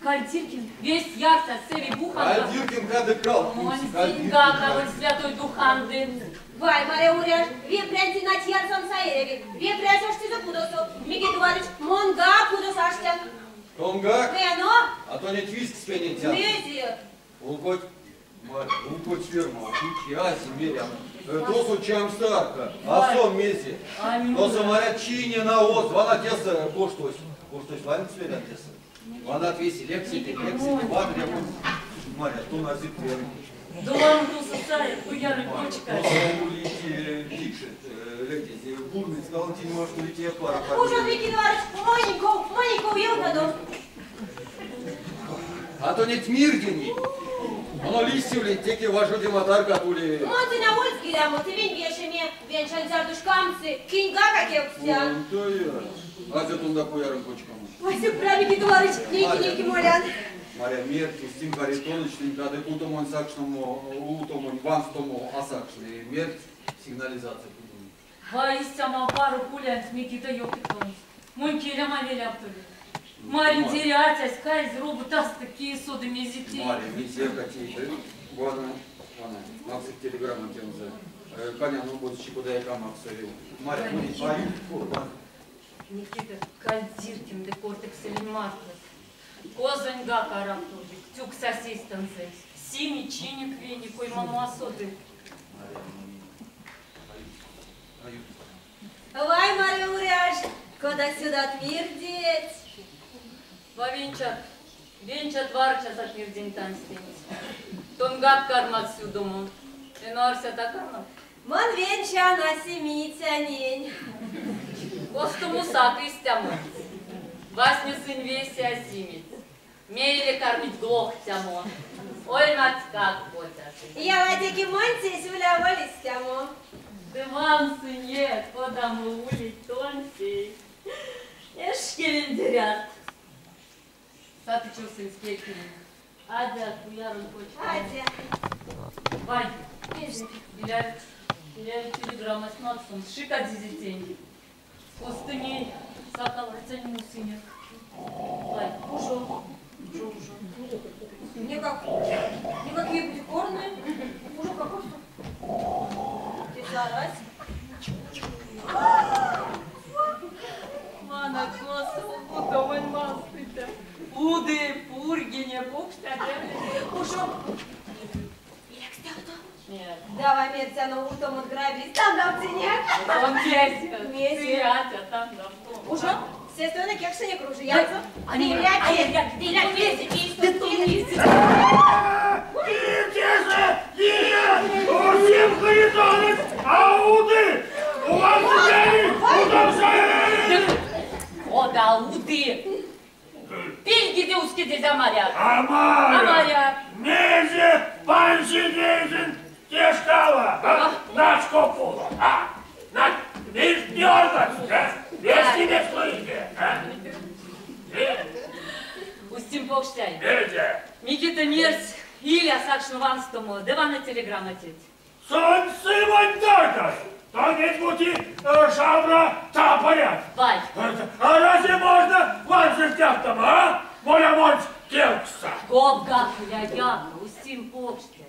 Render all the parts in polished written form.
Кальдиркин весь ярса севи буханка. Кальдиркин кадыкал. Монсинга святой духанды. Вай, Мария Уряш, вепрянти нать ярсам саереви. Вепрясь ашти кудосо. Микит Иванович, монга кудос аштян. Тонгак? Эно? А то не твист спенетян. Мези. Улкоть, Марь, улкоть ферма, чья земля. Тосу чамстарка, а сом мези. Тосу моря чине на оз, вана теса коштусь. Коштусь, вана цвета теса. Вона твісі, лексити, лексити, вадря, Маря, то на зіпер. Долам туса царя, куяри кочка. Бурниць, Валентин, може, улетіє пара. Уже, Микит Иванович, маленького, маленького елкаду. А то не тмирдені. Воно листівлі, тільки вашу дематарка тули. Монти на вольський дамо, ти він вешеме, венчан зардушкамцы, киньга какевся. То я. А це тунда куяром кочкам. Ой, сюпра, Микит Иванович, нейки-нейки молян. Маря, мерть, Устин Харитоныч, кады утомон сакшному, утомон ванстому асакшны. Мерть, сигнализация. Ваистяма пару кулянц Микита Йокитоныч. Мункеля мавеляптули. Марин терятясь, кайз робу тас такие соды мезите. Маря, мезерка тейты. Вана, вана, максик телеграмма тенза. Каня, ну вот чекуда я камак совел. Маря, будет пою, курба. Никита, Кальдиркин, де кортекс или маркет. Козаньга караптулик, тюк сосистанцы. Сими чиник веник, ой, маму осоды. Вай, Мария Уряш, куда сюда твердеть? Ва венчат, венчат варча за твердень танстенец. Тонгак кармат сюдому. Энуарся такарма. Мон венча на семицянень. Костумусак истямы. Васня сын весе осимец. Мейли кормить глохтямо. Ой, мать, как потяжи. Я ладеки монтись влявались тямо. Диван сынет, подаму улить тонсей. Эшкелендерят. Саты чё сын скелькин? Адя, куярун кочка. Адя. Вай. Иля телеграмма с Максом. Шика дизитень. Костыней сакалатянь мусынек. Вай, ужо. Ужо, ужо. Никак, никакие прикорные. Ужо какой что? Ты зарась. Мана косу, утомань мастыта. Уды, пургине, пукштаде. Ужо. Нет. Давай, Мертяну, утом от граби, там дам денег. Там месяц. Месяц. Там дам. Уже? Все стороны кекшине кружиятся. Они Усім Харитоныч, ауды! У вас теперь удовжали! Ода, ауды! Пильги узкие замарят. Амаря! Амаря! Мезе, панси дезин, тешкала, а? Начко пола, а? Покштяй. Мезе? Микита мерсь, иля сакшно ванстомо, ды вана телеграмма теть. Сон сы монь таркас. Тонеть бути шабра тапарят. Вай. А разве можно ванстыцявтомо, а? Моля монсь кевкстьса. Ковгак иля яка, Устин покштяй.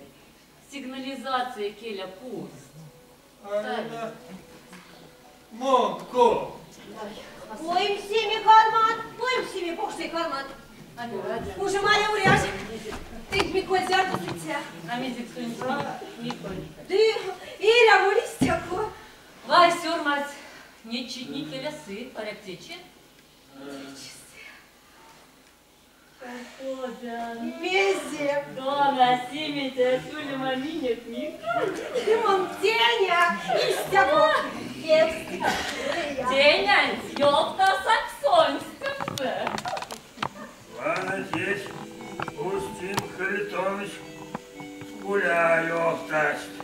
Сигнализация келя пувсь. А мон ков? Оймсеме кармат, оймсеме, покштяй, кармат. Ужо Маря уряж, тынк Миколь зярдо сыця? А мезекс сонсь Миколь? Ды эряволь истяко. Вай, сёрмадсь, неть читне келя сы, паряк течи? Течи сы. Кода? Мезе? Тон а симить, улема минек Миколь? Ды мон теня, истяко кевкстия. Тенянть ёвтасак сонстензэ. Вана теть, Устин Харитоныч, куля ёвтасть.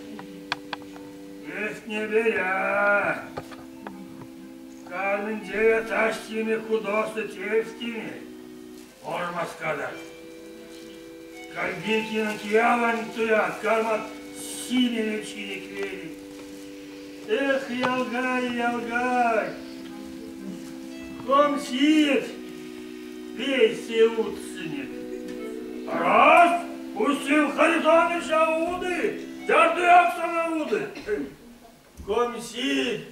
Эх, не берянь. Карминдерят аштеме кудосо тевтеме, ормазкадат. Каргейкинэнь кияванть туят, кармат симеме чинек-венек. Эх, ялгай, ялгай, 20 иеть вейсэ удсынек. Арась, Устин Харитоныч а уды, зярдояк сон а уды. 20 иеть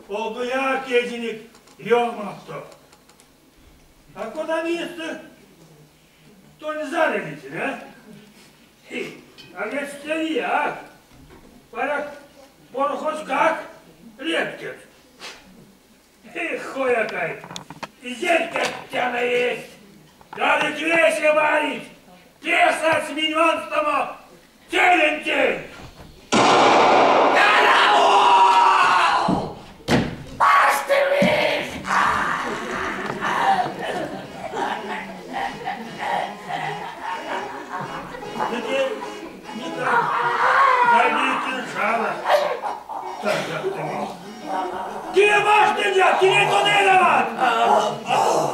олгояк эзинек ёмавто. А кода мистер тонь зарядить, а? А ледстявияк. Паряк, порохоськак летькекс. Эх, хоякай, зеркальтяно есть. Гадыть весе варить, те сась минь ванстомо телентень. Караул! Маштымизь! Ды те не так. Кадейкин шабра. Тандавтымизь. Кие маштынзат, кинень тон эряват?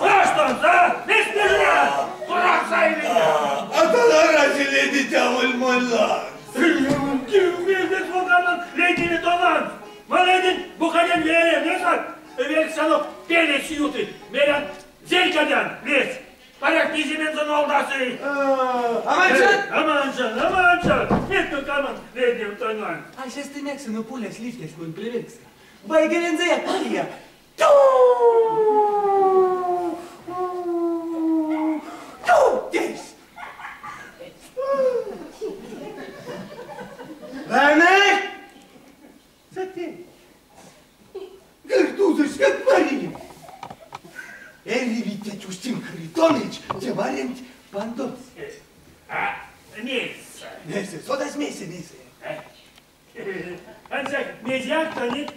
Маштомс, а? Мезть нежедят? Дурак саимизь! А тон арази ледить аволь монь лангс? Мезе содан леднеме тонь лангс? Мон лединь Буханень веле, несак? Велькссанок пелесь юты. Мерян, зерькадян, ледсь. Паряк пиземензэ нолдасы. А манчат? А манчан, а манчан. Метка карман леднеме тонь лангс. А сестэ мекс эно пулясь ливтясь монь превелькска? Вайгелензэяк мария. Тю-у-у-у! Тю! Тейсь! Вана! Сате! Картузоськак мария! Эри ведь теть Устин Харитоныч те варенть пандомс. А мейсэ? Мейсэ, содазь мейсэ, мейсэ. Ансяк мезеяк тонеть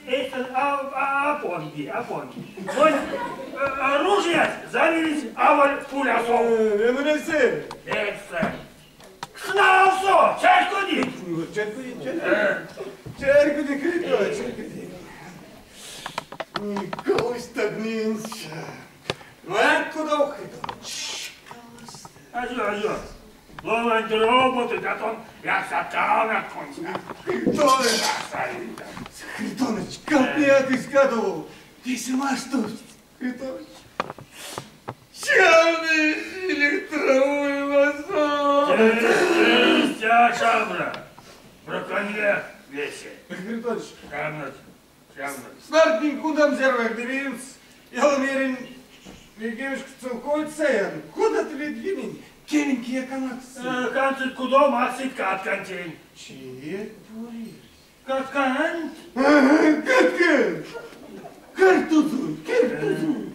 эйстэнь а понги, а понги. Монь оружиясь зарядить аволь пулясо. Эно мейсэ? Мейсэ. Кснавсо! Чарькодить? Чарькодить, чарькодить. Чарькодить, Харитоныч, чарькодить. Ковось так минсь. Вант кудов, Харитоныч. Азё, азё. Ломанть роботыть, а тон яксят калнат концят. Харитоныч! Харитоныч, калтнэяк эзть кадово. Весе маштовсть, Харитоныч. Чавнызь электроуймасо. Истя, шабра. Браконьер весе. Харитоныч. Чавныть, чавныть. Снартнинь кундамс зярояк ды веенст. Яла меринь, ведьгеменьшка целковойть саян. Кодат ведьгемень? Кемень кияк а макссы. Кандсыть кудов, максыть каткантень. Чие поресь. Катканть? Ага, катканть! Картузонть, картузонть!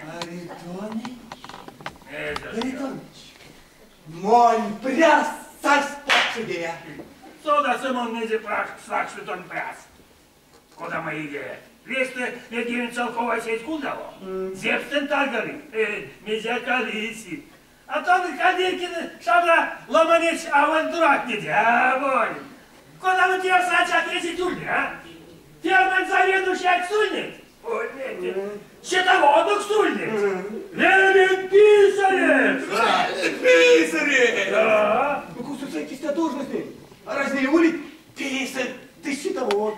Харитоныч, Харитоныч, монь пряс сась покш идея. Содаса мон мезе сакшны тонь пряс. Кодамо идея? Весть ведьгемень целковоесь эзь кундаво. Зепстэнть таргави, мезеяк а лиси. А тон, Кадейкин, шабра, ломанесь аволь дурак, аволь. Кодамо тев сачат эзить уле, а? Фермань заведующеекс ульнесь? Ульнесь. Счетоводокс ульнесь? Велень писарекс! Писарекс! Да. Ну, косо саить истят должносттнень? Арась ней улить писарь ды счетовод.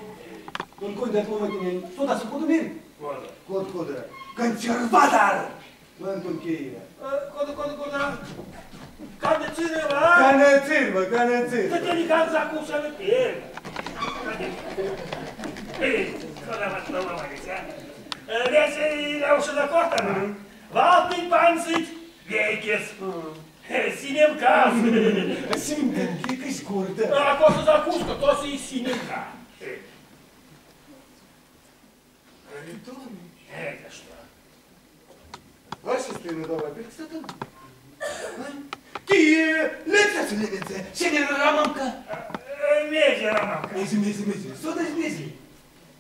Тон кондят ломантненень содасыть кода мерить? Кода? Код кода. Консерватор! Антон Кея. Кода, кода, кода? Канцерва? Канцерва, канцерва. Да ты не закусаны пель. Эй, кода вас ломались, а? Весе иля кортама. Валтнэнь пансыть вейкес. Симемкас. Симемка кись корты. А косо закуска, тосо и симемка. Харитоныч. Это что? Васистыны давай, пелькстатано. Кие, лецясь лемензэ, сенень рамамка. Мезе рамамка? Мезе, мезе, мезе, содазь мезе.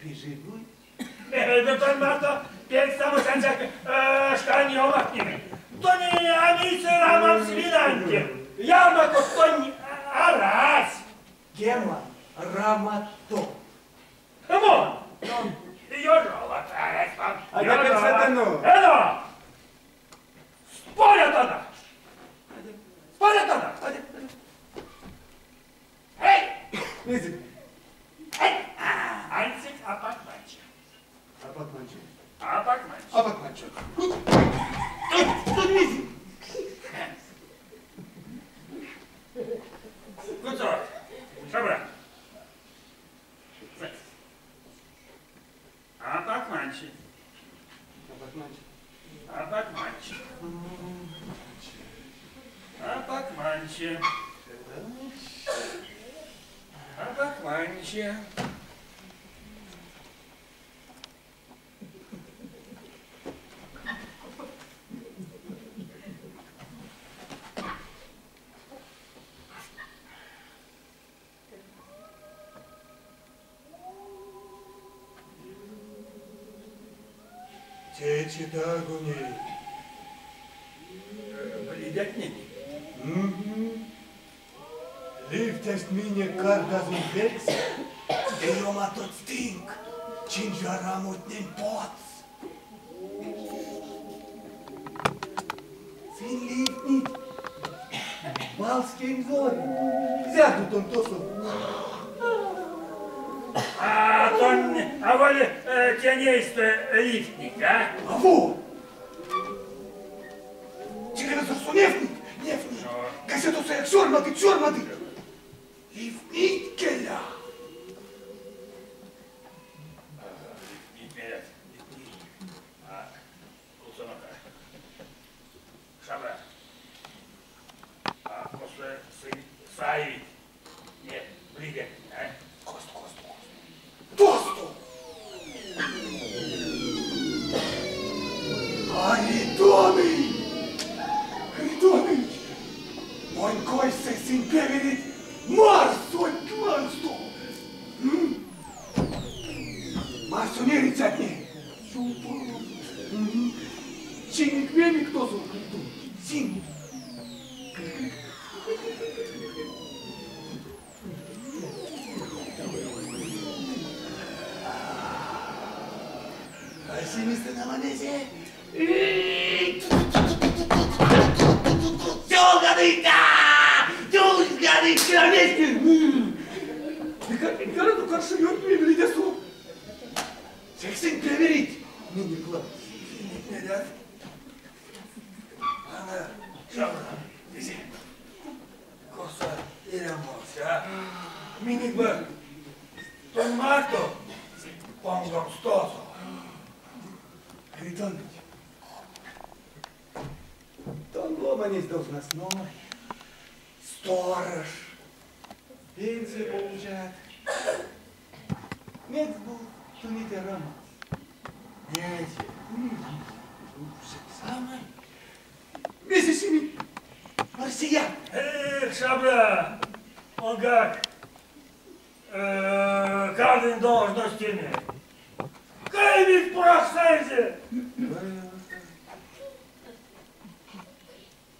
Пиже гуйть. Да тонь марто пелькстамось ансяк шкань ёмавтнеме. Тонь а мейсэ рамамс винанть. Ярмакот тонь арась. Кема рамато. Мон. Ёжова арась вам. А я пелькстатано. Эно! Спорятано! Спорятано! Эй! Мезе? Эй! Ансяк апак манче. Апак манче. Апак манче. Апак манче. Тон мезе? Куцо, шабра. Апак манче. Апак манче. Апак манче. Апак манче. Апак манче. Течи тагуни. Бледятнень. Ливтясть минек кардазонь велькссэ, ды ёматотсть тынк чиньжарамотнень потс. Сынь ливтнить валскень зоря. Зярдо тон тосо? А тон аволь тень эйстэ ливтник, а? Аволь! Телевизорсо невтнить, невтнить. Газетасояк сёрмадыть, сёрмадыть. Ливтнить, келя. Ливтнить, мерят, ливтнить. А, кулсонока. Шабра. А косо сынь саевить? Не, блидятнень, а? Косто, косто, косто. Тосто! Харитоныч! Харитоныч! Монь койсэ сынь певерить Марсонть лангсто! Марсонь эрицятне! Сюпавт! Чинек-веник тосо, Харитоныч, чинек! А симезтэ нама мезе? Тюлгадыть! Тюлгадыть на месте! Гораздо каршо ёртневи блидясо. Секс сынь певерить минек лангс. Мерят. Вана, шабра, мезе? Косо эрямось, а? Минек бы тонь марто понгомс тосо. Харитоныч, тон ломанесь должностной, сторож, пенсию получат. Мекс бу тонеть а рамамс? Мезе? Самое. Мезе симить? Марсиян! Эх, шабра, монгак кадынь должносттнень. Кай прах саизе!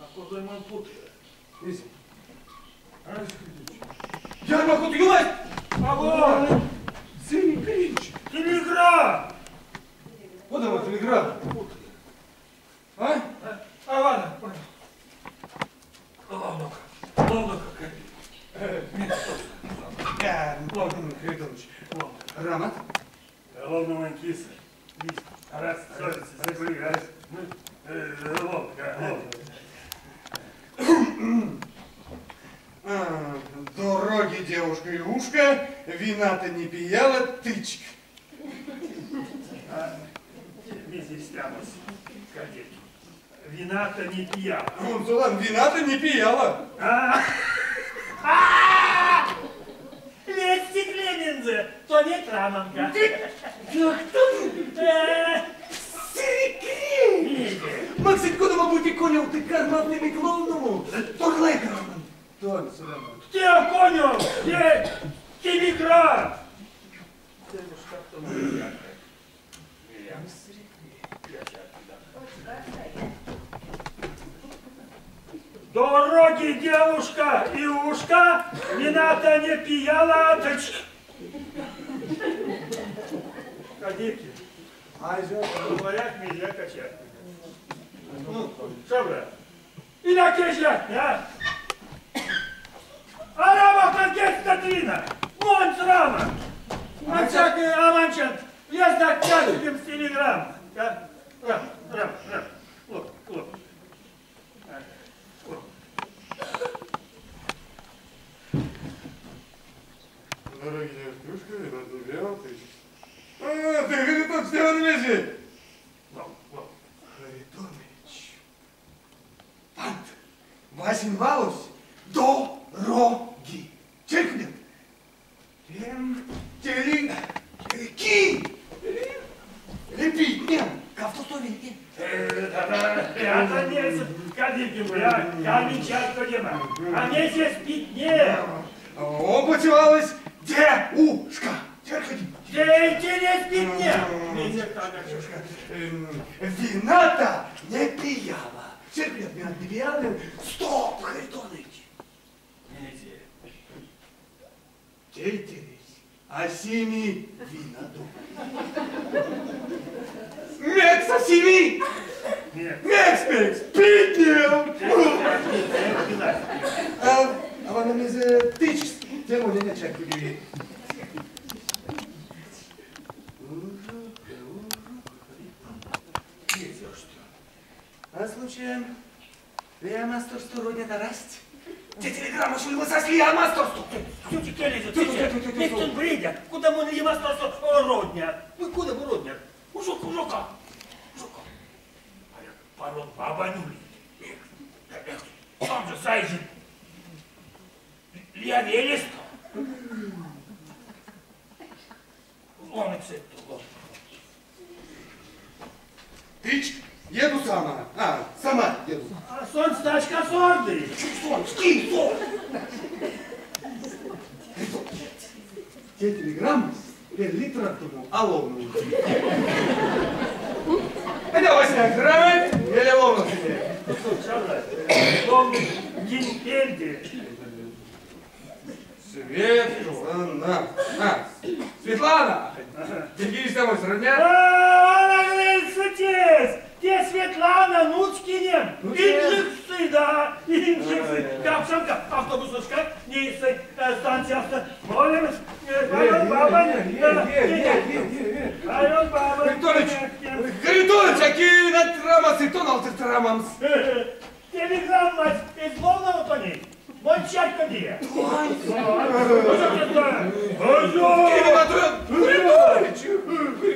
А козой мон путыя? Мезе? Ярмакот ёмасть! Аволь! Сынь клинч! Телеграмм! Куда вот телеграмма? А? А ладно, понял. Ловно, ловно как. Харитоныч, Рамат? Ловно манкиса. Раз, раз, раз, ловно, ловно. Дороги, девушка и ушка, вина-то не пияла, тычк. Вина-то не пияла. Гунцулан, вина-то не пияла. Лезьте, Кленинзе, то не траманка. Да кто ты? Максим, куда мы будете коня ты карманными клоуному? Торлай карман. Тон, Сураман. Те коню, те телеграф. Дороги, девушка и ушка, вина-то не пияла, тыч. Ходите. Говорят, нельзя качать. Ну, шабра. И на кежа, да? Арама конкет-статрина! Вон срама! Анчак, аманчан, я знак часиком с телеграмм. Рам, рам, рам. Лоп, лоп. Дороги, девушка, вина не пияла, тыч. А, ты, Харитон, что он лежит? Харитоныч. Пант, Васин Валус, дороги. Черкнет. Тем, тели, ки, лепить, не, кавтосовеньки. Это не кадики, я ничего не могу. А мне здесь пить не. Он потевалась девушка. Интерес пить не. Вина-то не пияла. Черкнет, вина не пияла. Стоп, Харитоныч. Тетересь, а семи вина дома. Мекс, а семи! Мекс, мекс, пить не! А вам не за тыч, тему не чак удиви. А случаем, я мастерство родня тарасть? Те телеграмму шли мы сосли, а мастерство! Тетя Келезя, тетя, тетя бредя, куда мы на мастерство родня? Вы куда мы родня? Ужока, ужока, ужока. А я парон бабанули. Эх, сам же сайзин. Лия Велеста. Он эксепту. Тыч, еду сама. А, сама еду. А сон стачка сорды. Сон, ски, сон. Те телеграммы, те литра тому, а ловну. Хотя Вася, граммы, еле ловну себе. Светлана. А, Светлана! Деньги с тобой сродня? Она говорит, сутец! Те Светлана Нуцкинем! Инжиксы, да! Инжиксы! Капшанка, автобусушка, не станция, молимся! Харитоныч! Харитоныч, аки на трамас и то на трамамс! Телеграмма из Ловного по ней! Молчать ходи!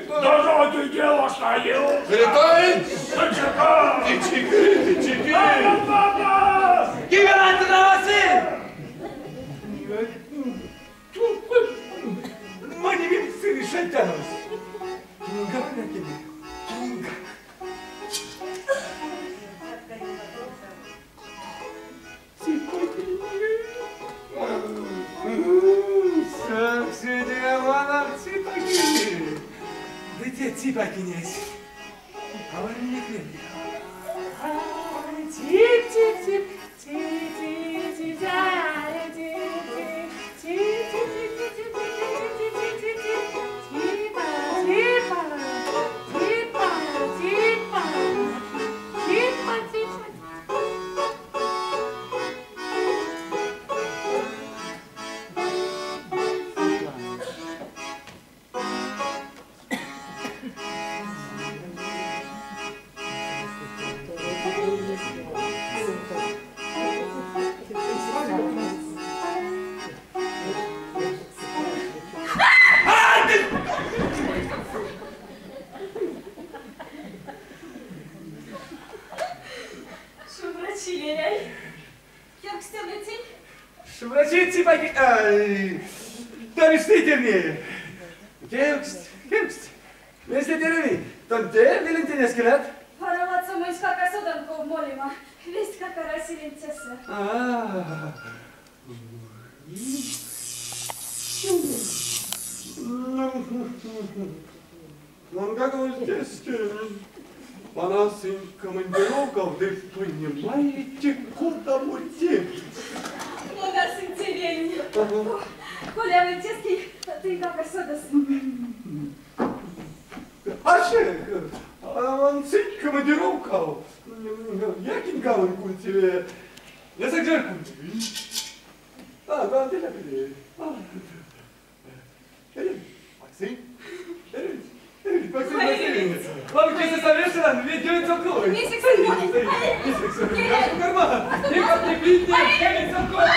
Дороги дело стою! Харитоныч! Ты чики, ты чики! Киберан трамасы! Мы не видим совершать тянус. Кингак на тебе. Кингак. Да те ципакинесь. А вы меня крепли. Тип-тип-тип, ти-ти-ти-ти-ти-ти-ти-ти-ти-ти-ти-ти-ти-ти-ти-ти-ти. Чи леляй. Кевкстемлетень? Шумбрачи, паки... Товарищ Кевксть, кевксть. Мезде эряви, тон те велентень эскелят? Паро ладсо монськак а содан ков молема. Вестькак араселинь тесэ. А-а-а. Монгак аволь тестэнь. Вана сынь командировкав ды понимаете, кодамо тев. Мон арсинь те велень. Коли аволь тескень, тыньгак а содасынк. Арсек, сынь командировкав. Якинь культиве. Я культиве. А, да, Максим? Максим Васильевич, вам честно совершенно, ведь 9 целковых. Месяц Карман, не потребите, 9 целковых.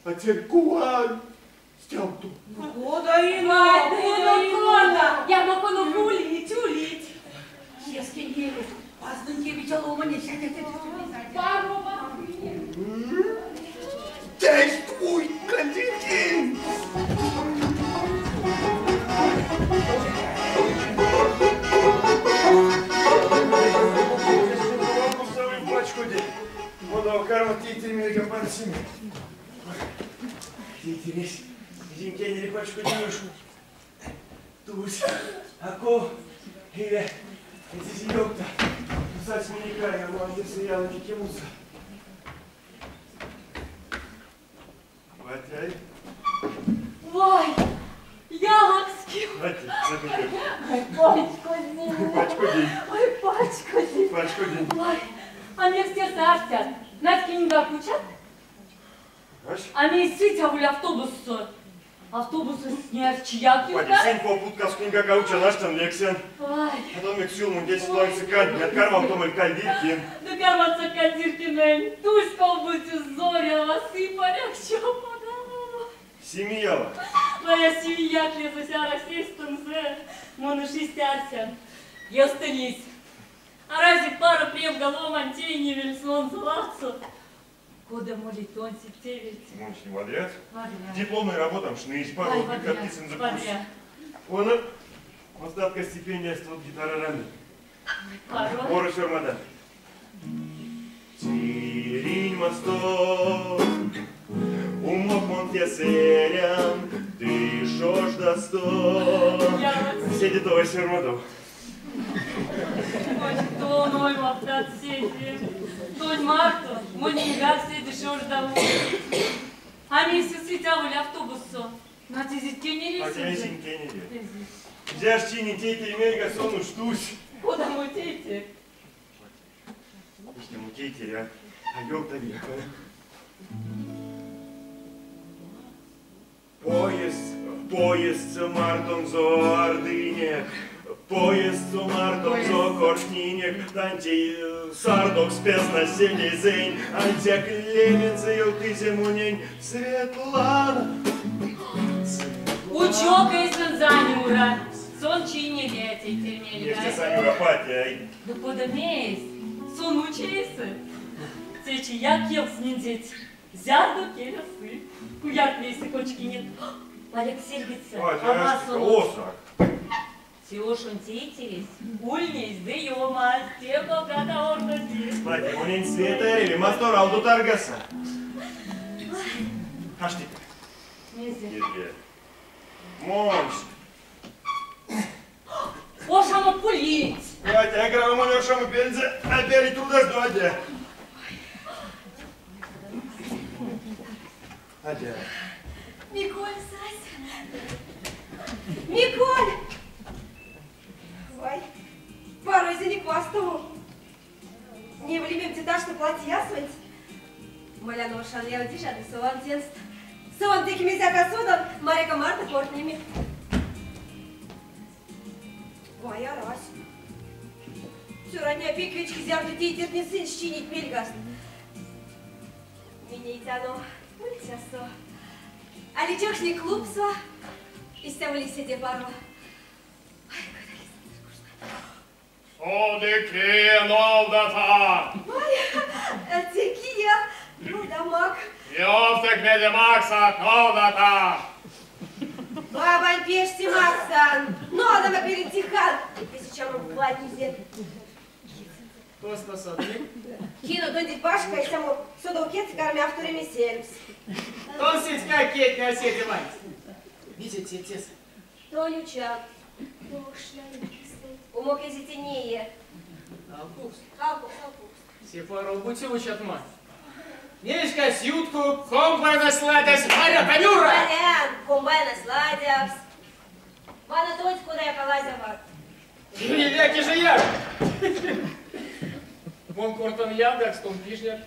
А церкуаль стявту. Кода ино, кода, я могу улить, улить. Ескенелю, Действуй, Калинин! Вай, ялакский. Ой, пачку. Ой, а мне все саштят. Надьки не докучат? А мне сыть, а автобус. Автобусось чияк Патя, сень попутка скунька кауча наштан лексен. Ай. А то мек сюлмун десять ланцы кань, от карман томаль кальдиркин. Да карматься кальдиркинен, тусь колбутю зоря, васы поряк чопада. Семьяла. Моя семья клезуся расистензе, монушистярся. Ёстынись. А разве пара прем голом антей вельсон злацу? Кода молит он сетевить? Мунч не вадрят. Вадря. Дипломная работа мшнись, пару Ай, вадря, картицын за курс. вадря. Он остатка стипендия стол гитара раны. Пару. Мора сёрмада. Тиринь мостов, умок монтесерян, ты шош до сто. Седи твой сёрмадов. Ой, что ной вахтат седи. Тонь Марту, мой нигак седи шош до. А месяц сетявыли автобусу. На тизитке не А тебя рисует. синьке не верит. Взяшь чини тети мельга сону штусь. Куда мы тети? Уж не мутите, а? А ёпта века. Поезд, поезд мартон зо ардынек, поезд мартон зо кортнинек, тантей сардок спес на седезень, антяк леменце ёлты зимунень, Светлана. Учёка из Занюра. Сон чини ветей термели. Нефте Санюра, патя. Да куда мейс? Сон учился. Сечи я кел снидеть. Зярду келесы. Куяк весь кочки нет. Олег сельгится. Патя, осак. Сеошун тетелись, ульнись, да ёма, те богата ордоси. Патя, унень света рели, мастор алду таргаса. Ашти. Мезе. Монш. Ошама пулить. Патя, агроному ошаму пензе, опять труда жду, адя. Адя. Миколь, Сась. Миколь! Ой, порой за неквастову. Не влюбим тебя, что платья свать. Моля ношан, я удишан, сован тенст. Сован тихими зяка судом, Марика Марта портними. Ой, арась. Цюраня пиквички зярду тейтерни сын щинить мельгаст. Минейтано ульцясо. Али чохшни клубсо, и стямли сиде паро. Содыки нолдата! Ой, текия, ну да мак. Ёвтык меде макса нолдата! Бабань пешти максан, ну а нам перетихан. Тысяча мам платнизе. Тоста садик. Кину дондит пашка, и саму судоукет карми авторами сельмс. Тон сеть как кеть на сети мать. Видите, тес. Тонюча. Умок изитинее. Алкукс. Алкукс, алкукс. Сепару бутилу чатма. Нечка сютку, комбайна сладясь, Маря, Танюра! Марян, комбайна сладясь. Вана тонь, куда я колазева. Веляки же я! Мон кортон ядак, стон пижняк.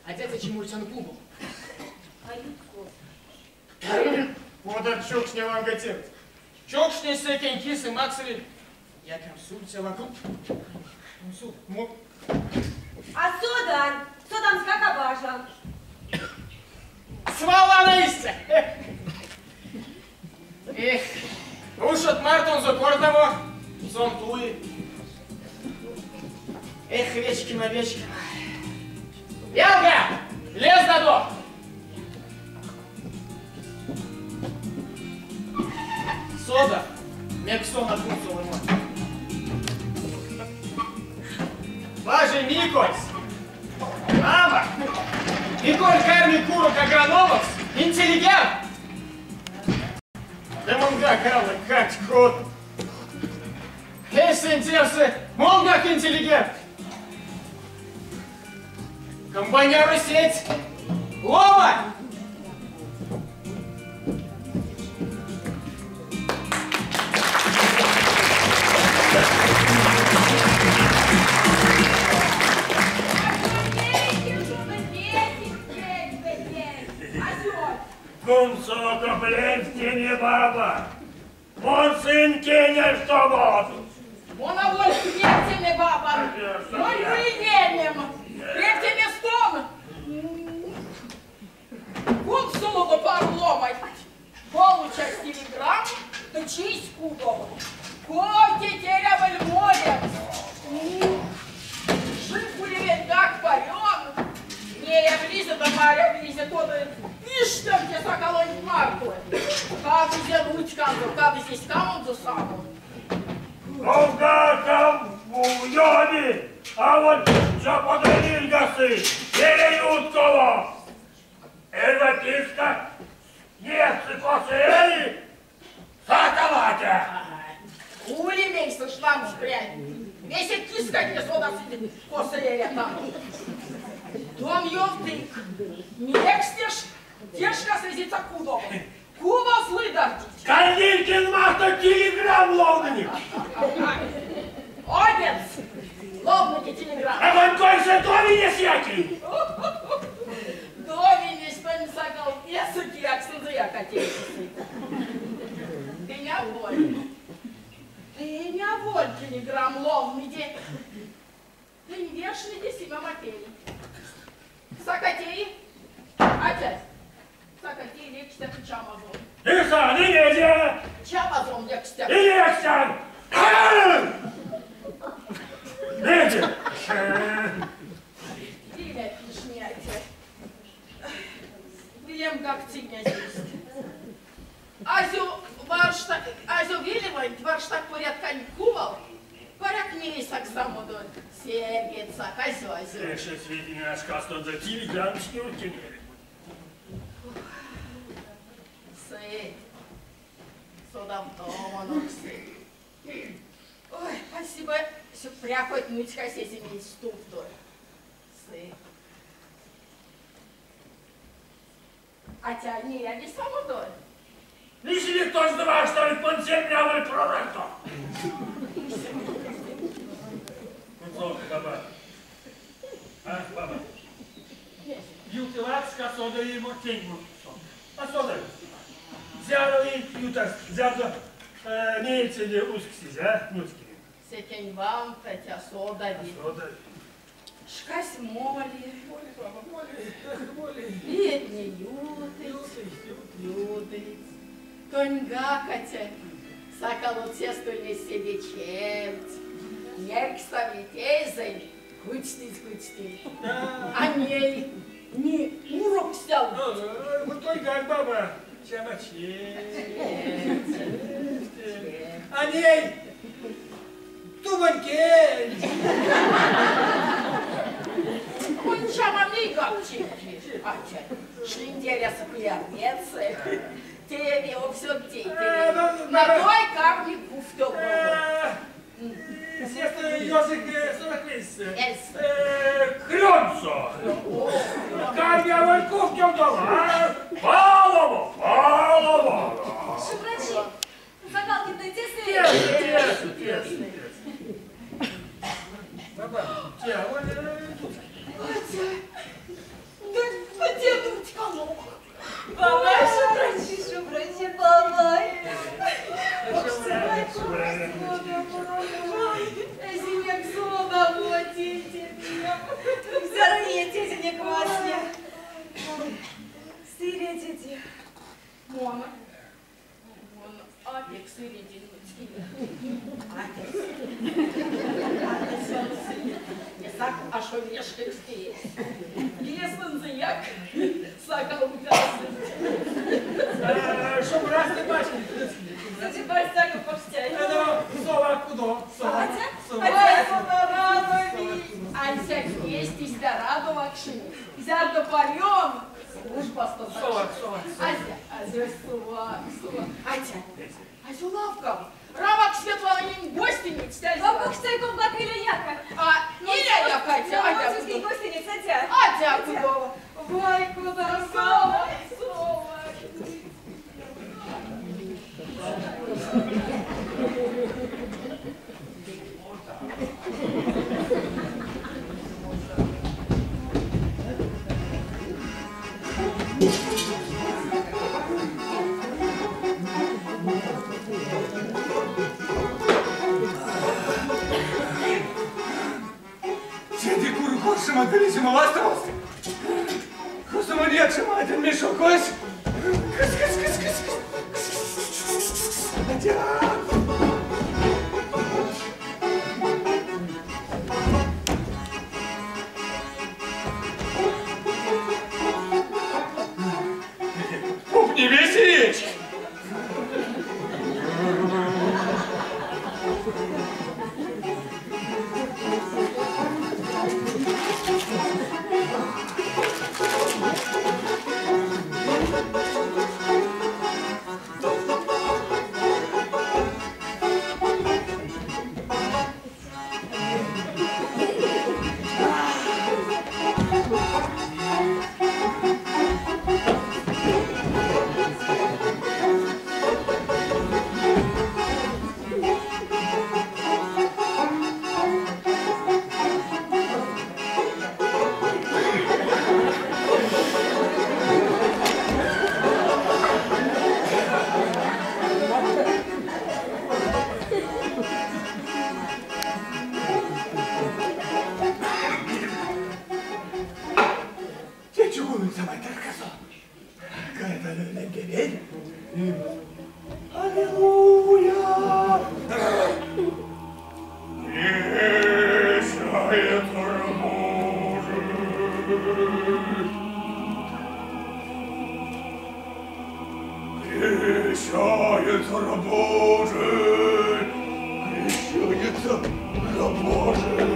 А дядя чемурчан клубу. А ютку? Вот от чокшня вам готовит. Чокшня секен кисы максовит. Я консульция вокруг. Консул, мог. А содан? Содан с какабажем. Свала на исте! Эх, уж от Мартон за кортово, сон туи. Эх, вечкина, вечкина. Ялга! Лез на дом! Сода, мексона кунцовый мой. Баже Микольс! Мама! Миколь карми курок агрономов! Интеллигент! Да мунга кала как ход! Эсентевсы! Мунгак интеллигент! Комбайнеру сеть! Лома! Конца Кунсолока превтеме баба. Мон сынь кенерстомот. Мон аволь превтеме баба. Мон уиненем. Превтеме стон. Кунсолодо паро ломанть. Получась телеграмма, ды чийсь кудов. Кой-те эряволь молемс. Жив улевельгак парён. Неявлизе да марявлизе кода пиштемке сакалонть марто. Кадызе нуцьканзо, кадызе ськамонзо само. Ковгак а ёми, аволь чопода вирьга сы, веле юткова. Эрьва киска невтсы косо эри, сакал атя. Ули мейсэ шнамс прянть. Весе кискатне содасызь, косо эрятано. Тон ёвтык, мекс те шкас эзить са кудов? Кува злыдардить? Калинкин марто телеграмм ловнынек. Обедс! Ловныке телеграмм. А вон койсэ довинесь яки. Довинесь тонь сакалтнэсэ кияксонзояк а тейсы. Тынь аволь. Тынь аволь телеграмм ловныде. Тынь вешниде симемапель. Сака тей, атясь. Сака тей лекстяк чамазон. Иса, не лезе! Чамазон лекстяк. И лекстян! Лезе! Иля пижне, атя. Виемгак цийнезевсть. Азё варштак, азё велеванть, варштак порядканть кувалт. Паряк нейсак самодо. Серьгедьсак, азё, азё. Эше светине шкастонзо телеграмм снюркинели. Сыть. Содавтомонок сыть. Ой, спасибо, сюкпря хоть нуцькась эзимизь стувто. Сы. Атя, неяви самодо? Лисили точно варштавить монсень аволь проректор. Кунсолок, баба. А, баба. Юты вакска содави тень А содави. Зяро иеть ютасть, зярдо меельцеде усксизь, а, нуцькинем? Секень вант, атя, содави. Содави. Шкась моли. Моли, баба, моли, эх, моли. Иетне ютыть, ютыть. Тоньгак, атя, сакалот сестэ ульнесть седе чевть. Нерьгставить эйзэнь, кучтить, кучтить. А ней не урок сялгить. Вот тоньгак, баба, чама чевте. А ней тувонь кель. Монь чамам нейгак чевте, атя. Шлиндерясы куярнэсэ. Тееви овсе тейтерь. Натой карми кувтолдомо. Сестэ ёжик 40 вейс. Эзь. Крёнсо. Карми аволь кувтолдомо, а валомо, валомо. Шумбрачи, Сакалкинтнэ тесэ? Тесэ, тесэ, тесэ. Баба, те, аволь тут. Атя, да где нуцьканок? Бабай, шумбрачи, шумбрачи, бабай. Эзинек содаво, тейтернем. Зяро иеть эзинек вастне. Сыредиде. Мон, мон а пек сырединь, нуцькинем. А пек. Несак ашо вешкекс теевсь. Пилесэнзэяк сакал касыть. Шумбрат, бачки. Судьба покштяй. Совак кудов, совак. Атя? Совак. Ой, радови, ансяк эзть истя радовакшно. Зярдо парён, службасто Совак, совак. Азя, азё, совак, совак. Атя, азё лавкав. Рамак Светлананень гостинець. А покштяй ковгак иля яка. А, иля яка, атя, атя. Московский гостинец, атя. Атя, кудов. Вай, кода Совак, совак. Оршамопелесь вастовост. Косо монь якшаматянь мешокось? Кс-кс-кс-кс-кс. Атя! Поп не весь речь. Те чугунный самай таркасо. Какая-то Аллилуйя! Крещается Божий. Крещается раб Божий. Крещается раб Божий.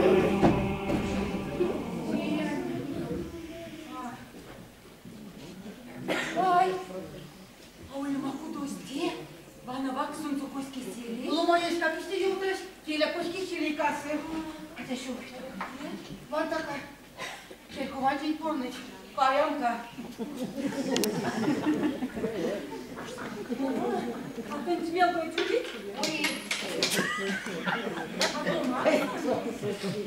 Ай, а улема кудось те, вана вакссонзо коське селей. Ломанеськак истя ёвтась, келя коське селей касы. Атя сёвось. Вантака, церьковантень пурныть, каямка. А тынсь мелкойть улить? Ули.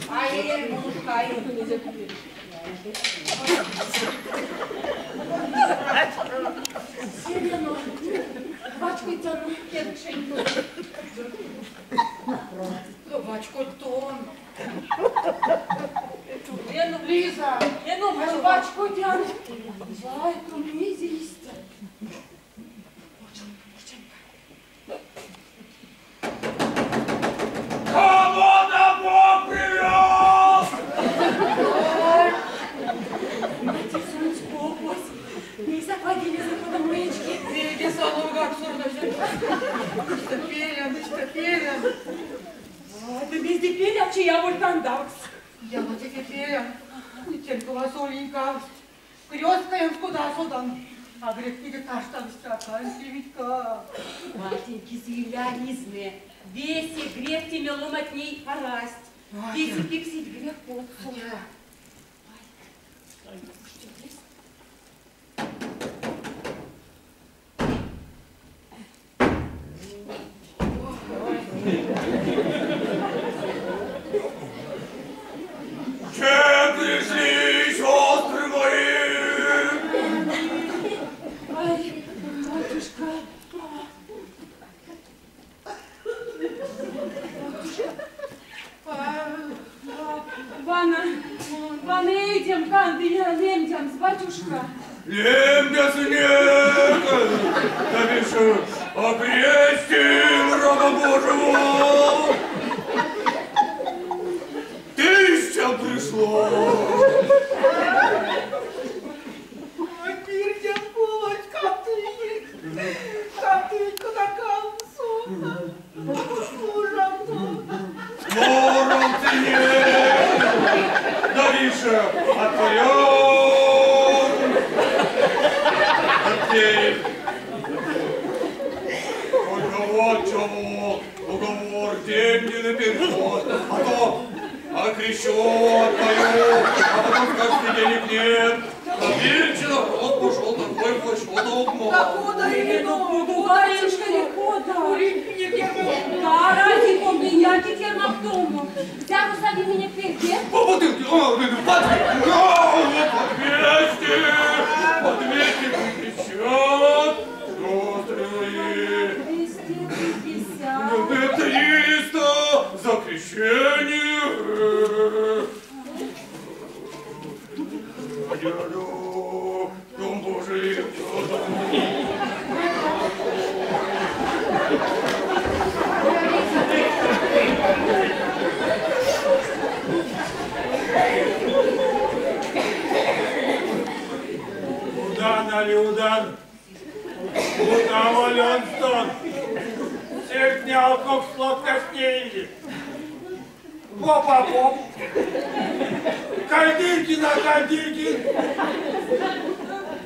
Ай, мушкай. Селено, вачкодтяно кенкшенть. Вачкодтон. Лена, Лиза, Лена, вачкодян. Вай, то мезе истя. Кого да Бог привел? Атя попось. Не заходили за подомоечки. Впереди салуга абсурдно. Что пелен, что пелен. Да везде пелен, чья воль тандакс. Я вот эти пелен. Не только вас оленька. Крестная куда содан. А грехи каштан, Батеньки, зеля ризные. Веси грех тебе ломать ней порасть. Веси пиксить грех попсу. Чем пришли, сестры мои? Ай, батюшка. Вана, вана, идем, канды, я лемдям, батюшка. Лемдя снег, да бишь, окрестим раба Божьего. 1000 пришло. Ой, Пирдя, булочка, ты, ты, куда концу? Мором цене, да бишь, отворен. Только вот чего, уговор деньги наперед, а то окрещу, отпою, а потом скажете, денег нет. А нынче народ пошел такой плащ обман. Да куда или ну, батюшка, никуда. Да, ради бога, я теперь на дому. Взял сами меня впереди. По бутылке, по 200, по 250, 250, 300 за крещение. Алкокс лоткась неинзе. Поп а поп. Кальдиркин а Кальдиркин.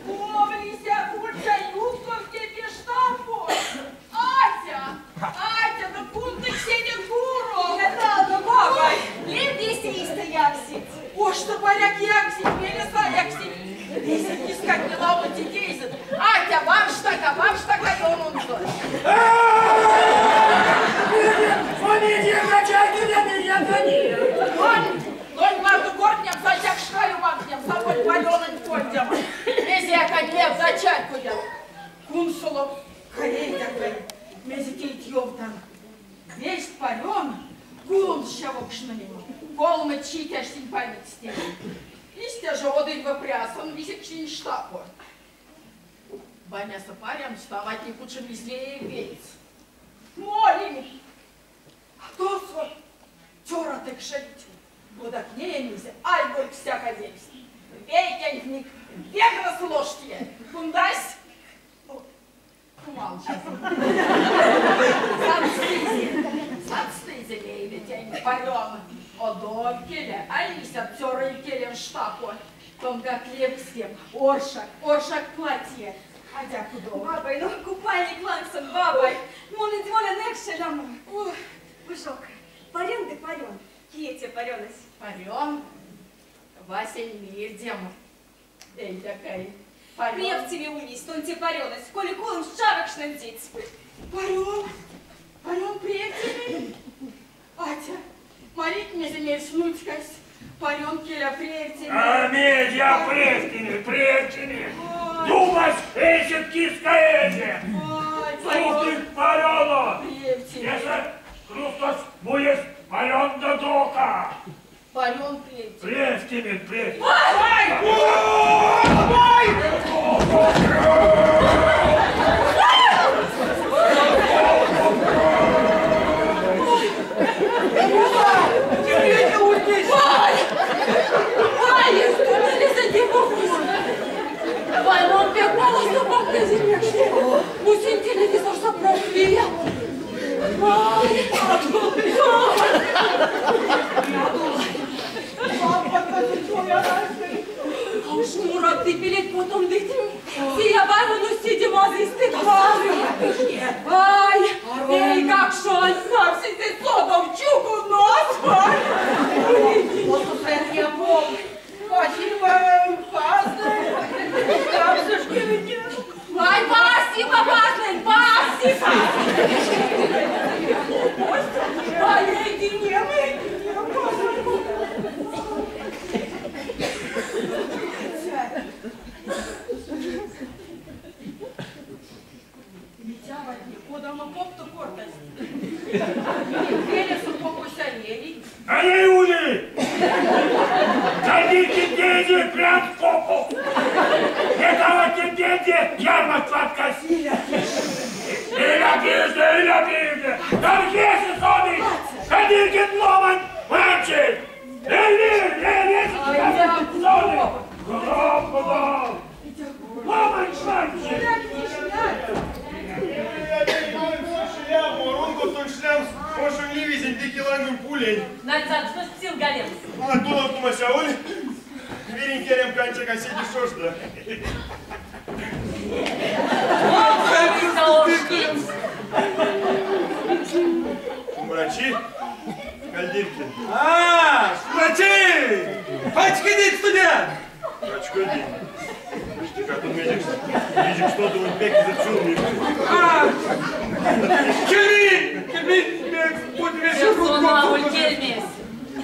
Ков лисят ульця ютков те пештапось? Атя! Атя, да кундык седе курок! Наталка, бабай! Лембестэ истя яксить. Ошто паряк яксить, велесэ а яксить. Весе кискатне ламо теть Атя, варштака, варштака ёнонзо. Тонь, тонь марто кортнемс, ансяк шка ёмавтнемс, аволь Парёнонь кондямо. Мезеяк а неят, а чарькодят. Кунсолок, тякай, мезе теть ёвтан. Весть Парён куломс чавокшнымим. Колмо чить аштинь памятьстэ. Истя жо одирьва прясон лисекшнинь штапо. Банясо парямсто аватне кучимизь лей ведьс. Молинь, а тосо цёрат экшелить. Кодак неемизь, айгоркс стяказевсть. Вейкенть мик веграс лоштия. Кундась. Сатстызе, сатстызе мейле тень Парён. Одов келя, а лисят цёра икелев штапо. Тонгак левкскем, оршак, оршак платия. Адя кудов. Бабай, ну купальник лангсон, бабай. Монень молян экшелямо. Ох, Пыжок, Парён ды Парён. Кие те Парёнось? Парён, Васень мирдем. Эй, такай. Парён. Превтеме ульнесь тонь те Парёнось, коли куломс чавкшнынзеть. Парён, Парён превтеме. Атя, марить мезе мерсь нуцькась? Парён келя превтеме. А медья превтеме, превтеме. Думась, эсет киска эзе. Ой, Парён Стувтык Парёнон. превтеме. Тесэ Христос муезь Парёндо дока. Парён превтеме. Превтеме, превтеме. Ай! Тебе ульнесь! Вай! Вай, ступили за Вай, мон пек маласо пакнезь Мусинь телевизор сопрок Вай! А уж Мурат, ты билет потом дыть. Сия вай, ну сидим, азисты Ай, эй, как шон, сам сидит содом, чуку нос, вай. Вот я пол. Спасибо, Вай, спасибо, пазлин, спасибо. Вай, иди, не, иди, Митя кодамо попто кортась. Велесэ попось а эри. А не ули! Кадите деньги прям в попу! Не давайте деньги, ярмарк сладкость! Иля пизде, иля пизде! Торгесы сони! Ходите ломань, мальчик! Эли, эли, сони! Кудом, кудом! Ломань, мальчик! Надя, что стил галец? А тулов тумася оль, верин керем канча каседи шошда. Врачи, Кальдиркин. А, врачи! Пачкидит студент! Пачкидит. Как он медик, медик что-то он пек за чулми. А, Кельмин! Кельмин, мекс, будь весь Сон кельмес.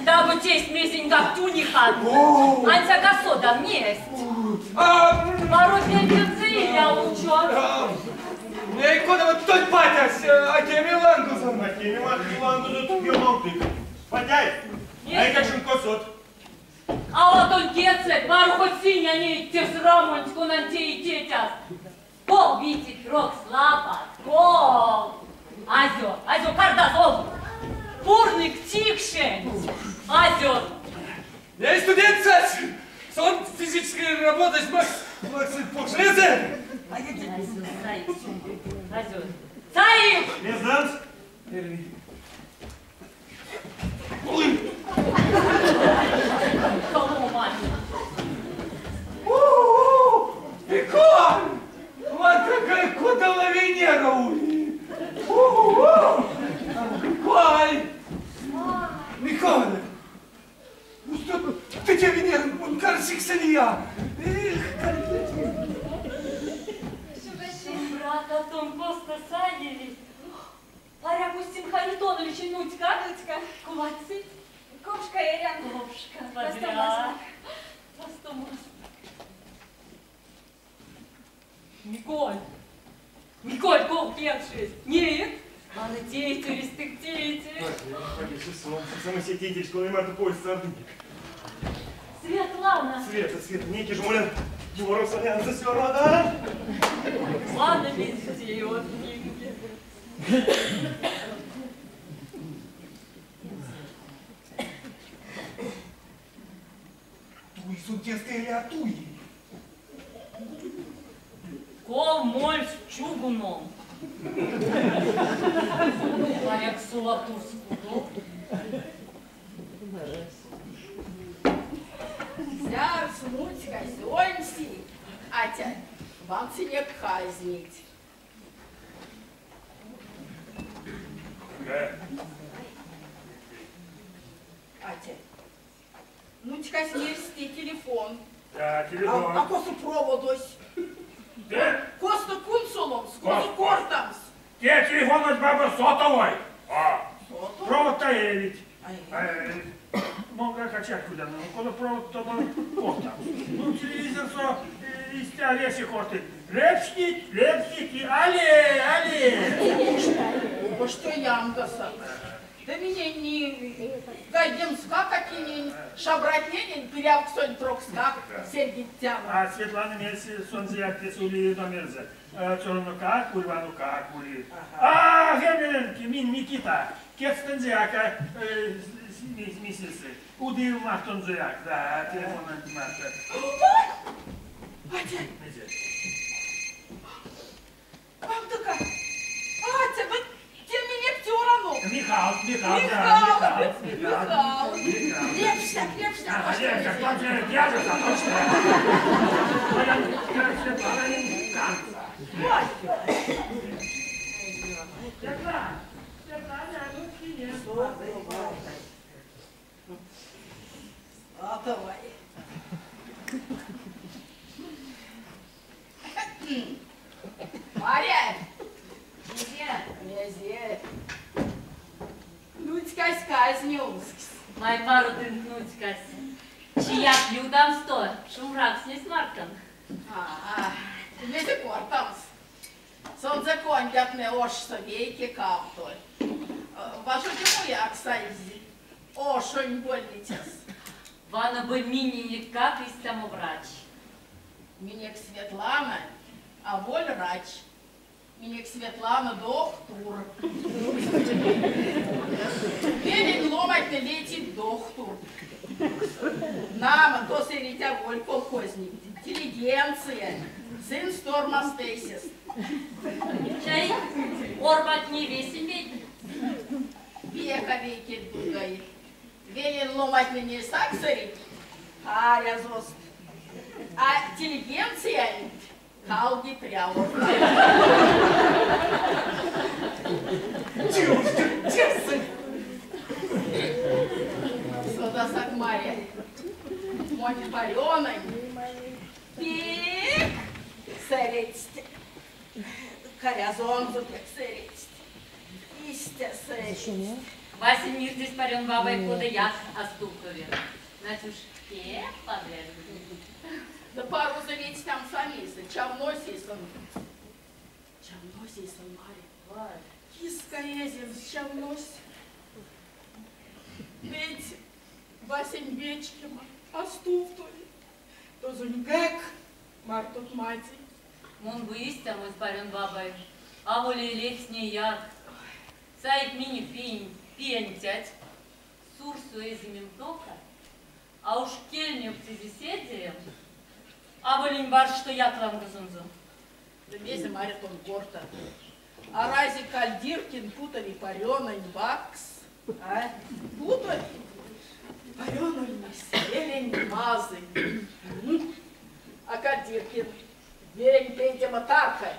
Дабы тесть мезеньгак тунихан. Ансяк а содан месть. Пару пельденцы я учу. Эй, кодамо тонь патясь, а кеми лангозон. А кеми лангозот ёмалтык. Патяй, ай как косот. А вот он кецет, пару хоть синя не те срамонть, конанте и тетяс. Кол витит рок слапа, кол. Азё, азё, кардас, ол. Пурнык тикшень. Азё. Эй, студент сась! Сон физической работать, Макс, Макс, покшлезе! Азё, сай, азё. Саив! Лезданс? Эряви. Миколь! Вот какая кудала Венера ули! Миколь! Миколь! Ну что ты тебе Венера, он карсик салия! Эх, Брат, о том просто садились. Паря пустим Харитонович Нутька. Нутька. Кулацы. Ковшка Эрян. Ковшка. Вадря. Вастомас. Миколь. Миколь, ков кекшись. Нет. Аны тетерис, ты тетерис. Самосетитель, что нема такой сардник. Светлана. Света, Света, некий же моля, его Росанян за да? Ладно, везде его книги. Туи судья или атуи? Ков моль с чугуном. Паряк сулатурску. Зярс, Мутька, зёньси, атя, вам не казнить. Атя, ну-ка снести телефон. Да, телефон. А косу проводось? Да? Косту кунсулом, с косу кортамс. Те телефон от баба сотовой. А. Провод-то ведь. Мога качать куда, ну, коли провод, то кортамс. Ну, телевизор со из тебя веси корты. Лепшник, лепшник и але, але. О, что ямгаса. Да меня не гайдем скакать не шабратненин, пирявксонь трокскак, сергиттяма. А Светлана Месси сонзияк тесули номерзе. Цорну как, Ульвану как, ули. А, Гемеленки, мин Никита, кецтензияка, миссисы. Уды махтонзияк, да, телефон антимарта. Атя! Вам такая, Атя, вы те меня птёрану. Михал, Михал, да, Михал, Михал. Лепшак, лепшак. Ага, лепшак, точно, я же, точно. А давай. Марья! Мезе! Нутькась казнюскс. Май пару дынкнутькась. Чия пью там сто, шумрак с мартом. А, мезе кортамс. Солнце кондятне ош совейки кавтой. Вашу як сайзи. Ошонь больницас. Вана бы мини как из тому врач. Минек Светлана, а воль рач. Минек Светлана доктор. Велень ломать не летит доктор. Нам то серить воль колхозник. Интеллигенция. Сын стормастесис. Чай, орбат не весен ведь. Века веки дугай. Велен ломать не саксарить, а рязост. А интеллигенция калги прямо. Содасак Марья. Мой пареный. Пик. Сэреть. Корязон сэреть. Истя сэреть. Вася мир здесь парен бабой кода я остукове. Натюш, пек подряд. Да пару заветь там самисы, чавносисон. Чавносисон, Марья. Киска езин, чавнось. Ведь Васень вечкима, остув толи. Тозунь гек, мартот мати. Мон бы истя мой парен бабой, а воли лех с ней як. Сайт мини пень, пентять, сурсу эзимем тока, а уж кельню птизиседием, а волень бар, что я к вам газунзу. Да мезе Марья тон горта. Арази Кальдиркин путови Парёнонь ваксс? А? Путови? Парён ульнесь велень мазый. А Кальдиркин верень пейдема тарка.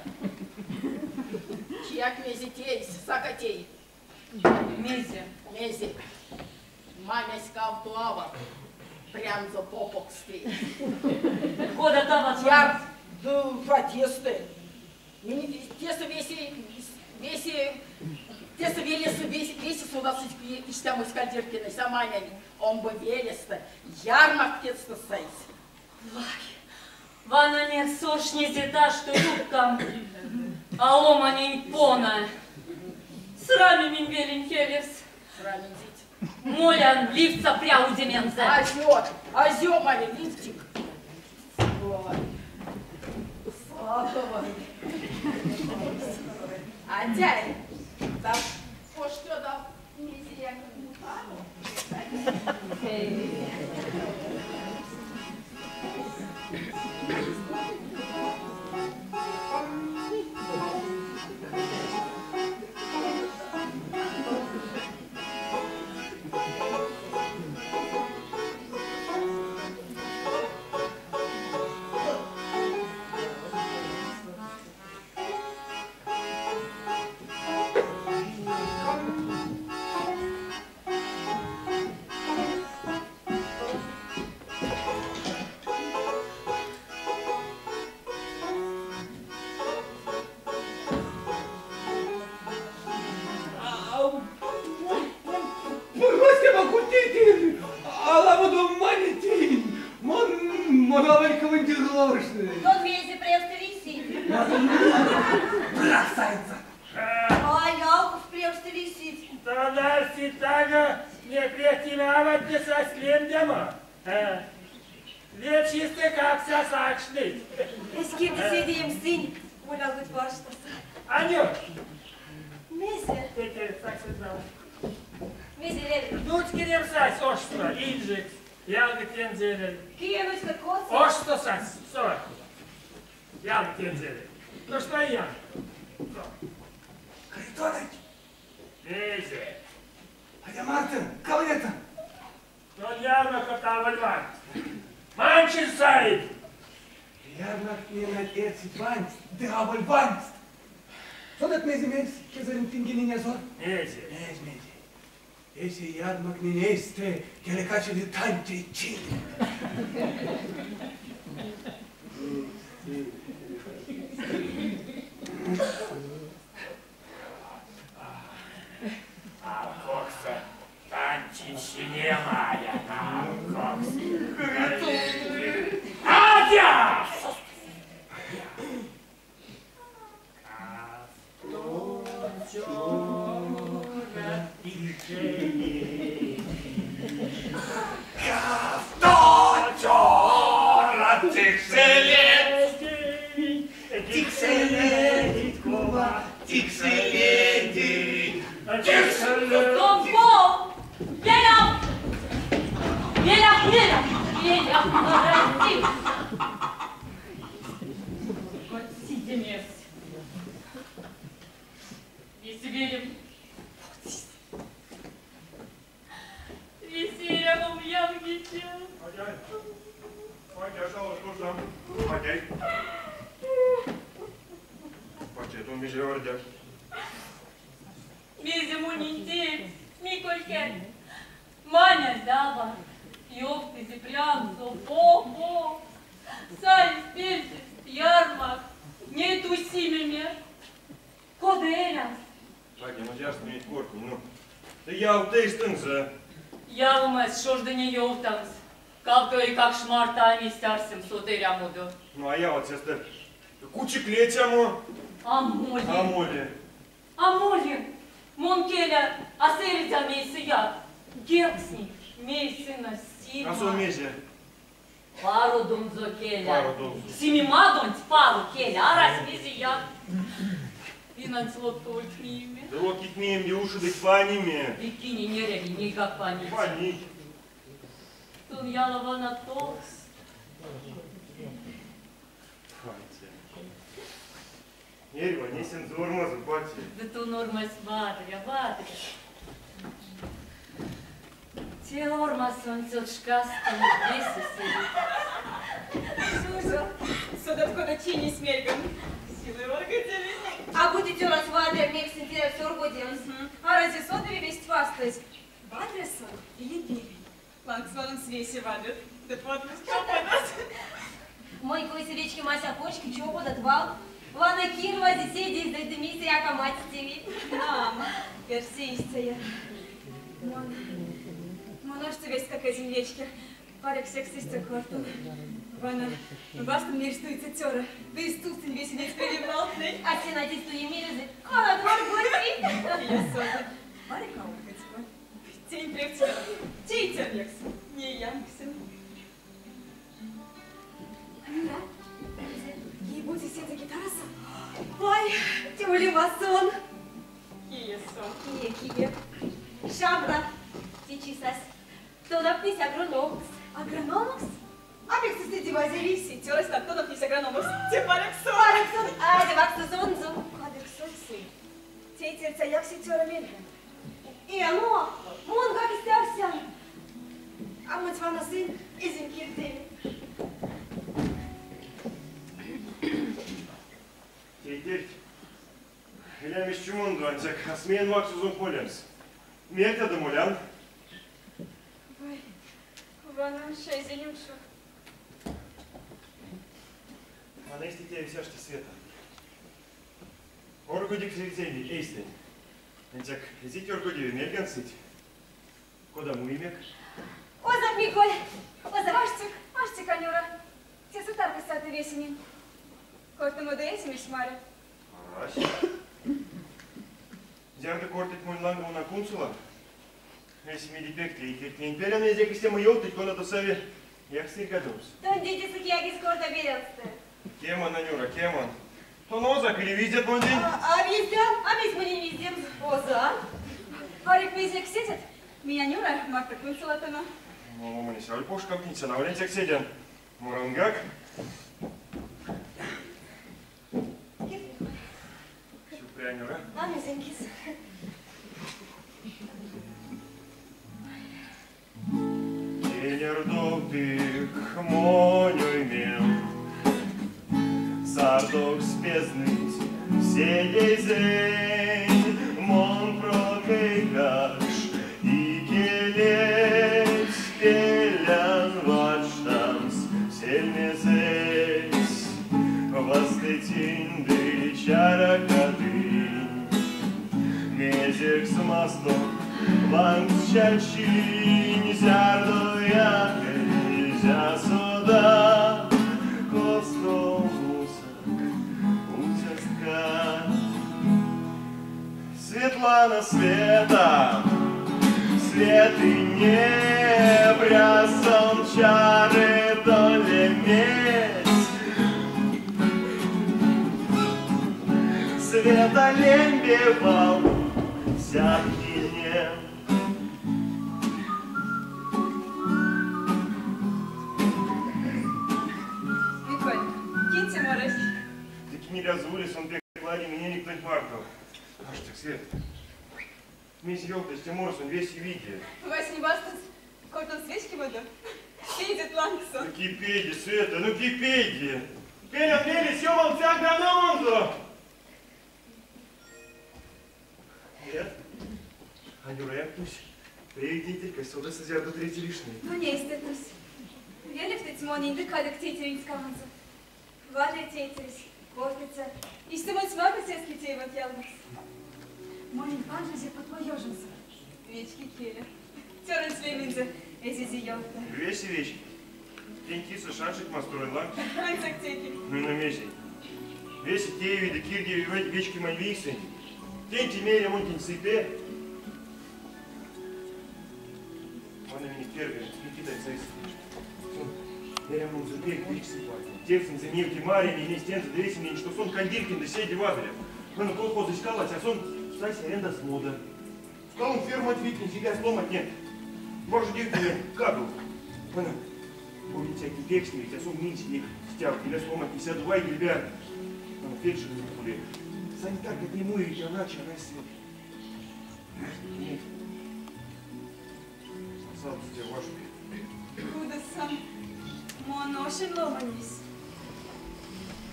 Кияк мезе тейсь, сака тей. Мезе? Мезе? Манясь кавто ават, прянзо попокс тейсь. Кодат ават? Яр ды Одессты. Тесэ весе, весе, тесэ велесэ весе, весе содасызь истямось Кальдеркинэсь, а Манянь омбо велестэ, ярмак тестэ сайсь. Вай, вана мекс оршнизе ташто юбкам, а ломанень пона. Срамимим велень келес. Сраминзить. Молян, ливтьса пря удемензэ. Азё, азё, Маня, ливтик. Ой, Садовой. Атяй, да поштёдав мезеяк мутано. Тон мезе превстэ лисить? Бросается. А ялгов превстэ лисить. Тонавтить таго не превтиме аватне сась лемдямо. Лечисте как сакшныть. Эськенде седеем сынь, молялгыть варштаса. Аню! Мезе? Тетя саксызна. Мезе леви? Нуцькинем сась ошсто, инжекс. Ялга тензеле. Кие нуцька косо? Ошсто сась, со. Ялга тензеле. Ну что я? Харитоныч! Мезе? Адя Мартын, кабинета. Тон ярмарка таволь Манчин сайт! Ярмарк не эрцит ванст, ды аволь ванст. Содат мезе мерсь кезэрень пингень инязор? Мезе? Мезе, мезе. Эси ярмактнень эйстэ келекачеди тантей чине. А кокса танчи чине мая, а кокса. Адя! Кавто цёрат тикселеть, тикселеть, кува, тикселеть, тикселеть. Тон Веля! Веля, Веля, Веля, подожди! Вот сидимес. Весь велем. Весерям ямгиче. Адяй, адяй, жалость, адяй. Паче, тон меже ордя. Мезе мунинтель, Микольке. Маня зява, ёвтызе прянзо, о-о, Сайсь пельсест ярмак, не тусимеме. Кода эрямс? Адя, ну ясно ведь кортни, ну. Да я утейстынзэ. Явомась шождыне ёвтамс. Кавто эйкакш марто а месть арсемс од эрямодо. Ну, а я вот сестэ кучик летямо. А моли. А моли. А моли. Мон келя, а сэредян мейсэяк. Герксни, мейсэ А сон мезе? Пародонзо келя. Пародонзо. Симемадонть паро келя, арась мезеяк. Винанть лотковольть миеме. Да лоткить миемде ушодыть панеме. Бикини не эряви нейгак панить. Панить. Тон яла вана токс. Фантя. Эрьва несэнзэ ормазо, пати. Ды тон ормась вадря, вадря. Те ормасонть од шкастонть весе сэвить. Сюзо, содат, кода чийнесь мельган. Силой оргодевить. А бути цёрась вадря, мекс тень эрявсь оргодемс? А разве содави весть вастозь? Вадря сон или берянь? Лангс ваномс весе вадрят, ды потмост чоподат. Монь койсэ вечкемась а кочки чоподат валт. Вана кирвази седейс ды мейсэяк а мадстеви. Нама, эрси истяяк. Мон, мон оштё вестькак эзинь вечке. Паряк секс истя кортан. Вана, вастынь мельстуиця цёра, ды стувтынь весе неть превей валтнэнь. А се надесь туи мелезэть, кона оргоди. Кие соды, паряк а оргодьгак. Тень превть тейтернекс не янксян. Анюра, кие бути седи гитарасо? Вай, те улема сон. Кие сон? Кие, кие? Шабра течи сась. Тонавтнесь агрономокс. Агрономокс? А пек сестэ дивазевсь. Цёрась тонавтнесь агрономокс. Те паряк сон. Паряк сон. Адя ваксозонзо. Кадык сон сы. Тейтерьть а яксить цёра мельга. Эно, монгак истя арсян. А монсь вана сынь эзинь кирдеве. Тейтерть, илямизь чумондо, ансяк а смеян ваксозонк молемс. Мертядо молян. Вай, вана эзинь учо. Вана истя теевсь ашти Света. Оргодик эзэнь эйстэнь. Ансяк эзить оргодеве, мельган сыть. Кода муимек? Озак, Миколь, озак. Аштек, аштек, Анюра. Тесэ тарка саты весенень. Кортамодо эзимизь маря. Арась. Зярдо кортыть монь ланга мон а кунсолан. Весемеде пек тейтертнень пелян мезек истямо ёвтыть, конадо сави якстерьгадомс. Тондеть кияк эзь корта берянстэ. Кеман, Анюра, кеман. Тон озак или виздят монень? А виздян, а мезть монень виздемс? Озан. Паряк мезеяк седят? Минь Анюра марто кунсолотано. Ну, ломанесь аволь покш кавтниця, аволь седян. Морангак. Сюкпря, Анюра. А мезень кис? Кенярдовтык монь оймем, Сардокс пезныть седейзэнь, Мон прок эйкакш икелеть Пелян варштамс сельмезэть. Вастытинь ды чаракадынь, Мезекс мастор лангс чачинь, Зярдояк эзия сода, Косто мусак уцяскат. Светлана, Света, Светы не прясом чары долеметь. Света лембевал сяткине. Миколь, кинь те морось? Таки не лязули, сон пек лади, меня никто не мартов. Аштек, Свет. Месь ёлтость, морсон, весь виде. Вась не бастас, кортон свечки воду. Пейдет лангсо. Ну кипеди, Света, ну кипеди. Пеля, пели, съемал агрономонзо. Нет. Анюра, я пусть. Приедете, сюда созерду третий лишний. Ну не истетнусь. Велевтыть монень ды кадык тейтеренть ськамонзо. Вадря тейтересь, кортыця. Истя монсь марто сеске тееват ялгакс. Монень панжизе потмо ёжонзо. Вечки келя. Цёранть лемензэ эзизе ёвта. Весе вечкить. Тень кисэ шанжить масторонь лангс. Ансяк теке. Ну и на мезе. Весе тееви ды кирдеви вечкемань вийсэнть. Тень те мейле монь тень сыпе. Вана минек первой Никита сайсы. Сон эрямонзо пек вечксы партия. Тевсэнзэ невти Маряне, нестензэ ды весенень, што сон Кандилькин ды седе вадря. Вана колхозось калась, а сон сайсь арендас мода. Скалонь ферманть витнесь, илязт ломантне важодевтеме кадовт. Вана помните, пекстневить, а сон минсь стявт, илязт ломантне сядо вайгельбе. Кодамо фельдшер уле. Санитаркатне муевить, а врач арась. Нет. Садите вашу. Кудосо мон ошонь ломанесь.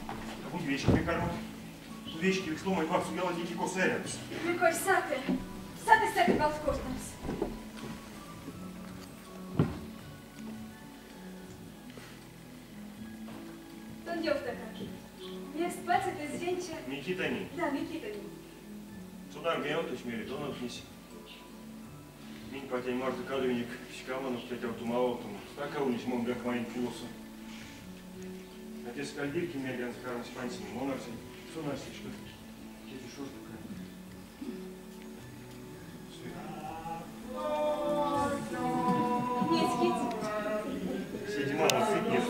А будь вечками кармат. Вечки ведь ломань вакссо ялатеке косо эрямс. Миколь, саты. Саты сякой валт кортамс. Тон ёвтака. Мекс патят эзь венча? Микитанень? Да, Микитанень. Сон армияв тусь, мери, тонавтнесь. Минь патянь марто кадовинек ськамонок тетявтомо-ававтомо. Стака ульнесь монгак маринь кулосо. Отец Кальдиркин мельганзо кармась пансеме. Мон арсинь, сон арсесь, што теде шожда карми. Неть кить? Седе мало сыть нет.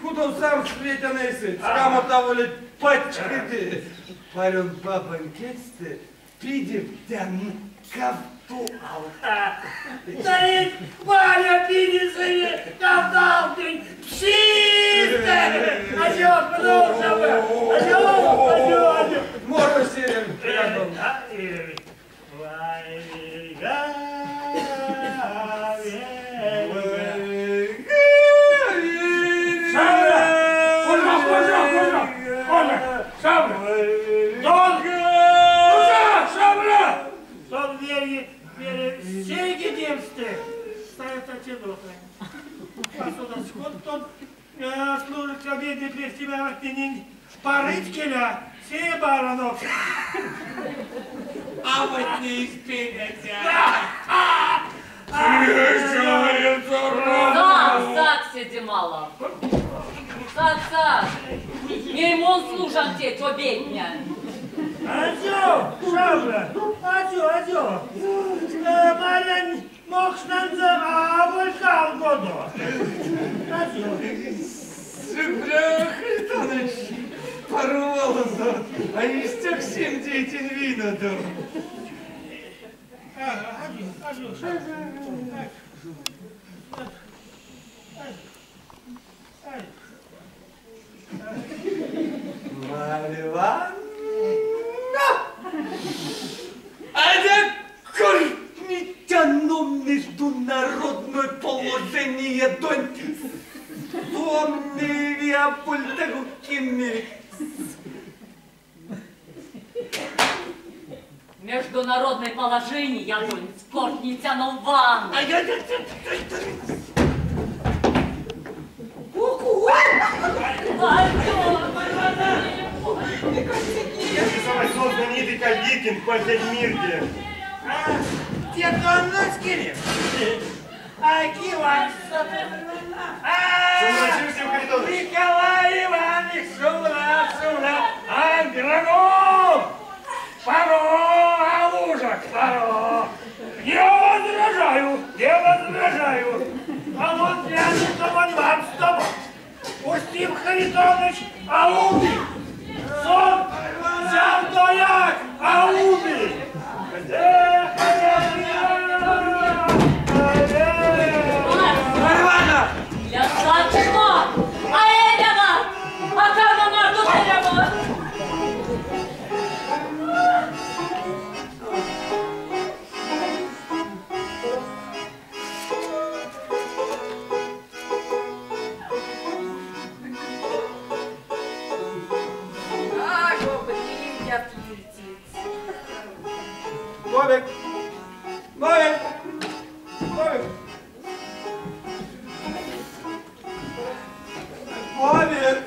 Кудов самс ветян эйсэть, ськамот аволить пачкоде. Парён бабань кедьстэ пидевтян кавто алт. Стоит Валя пидится, кавто алтынь, псистэ! Азё, шабра! Азё, азё, азё! Моро серем. Вай, верьга, верьга. Шабра! Кужа, кужа, кужа! Кужа, шабра! Тон! Кужа, шабра! Сон верьги, верьги, сейгедемсте! Стоят одиноко. Посуда скот тон, служит обедный плеч тебя порыть келя, все баранов. А вот не испелятся. Сак, сак, седемала. Сак, сак. Ней мон служан теть обедня. Азё, шабра, азё, азё. Марянь мокшнанзо аволь калгодо. Азё. Сюкпря, Харитоныч, порвало а истяк симдетень винодо. Азё, азё, шабра. Марья Ивановна! А кортнетяно международное положение донть Международное положение я донть кортнетяно вам. Сон знаменитый Кальдиркин, патять мирке. Те тонночкини. А кивак. Николай Иванович, шумра, шумра, агроном! Паро, а лужах, паро! Не возражаю, не возражаю! А вот я не вам с тобой. Устим Харитоныч, ауды! Сон, завдояк, ауды! Эх, Марья Я сакшно! А эрява! А карма марто эрява! Бобик! Бобик! Бобик! Бобик!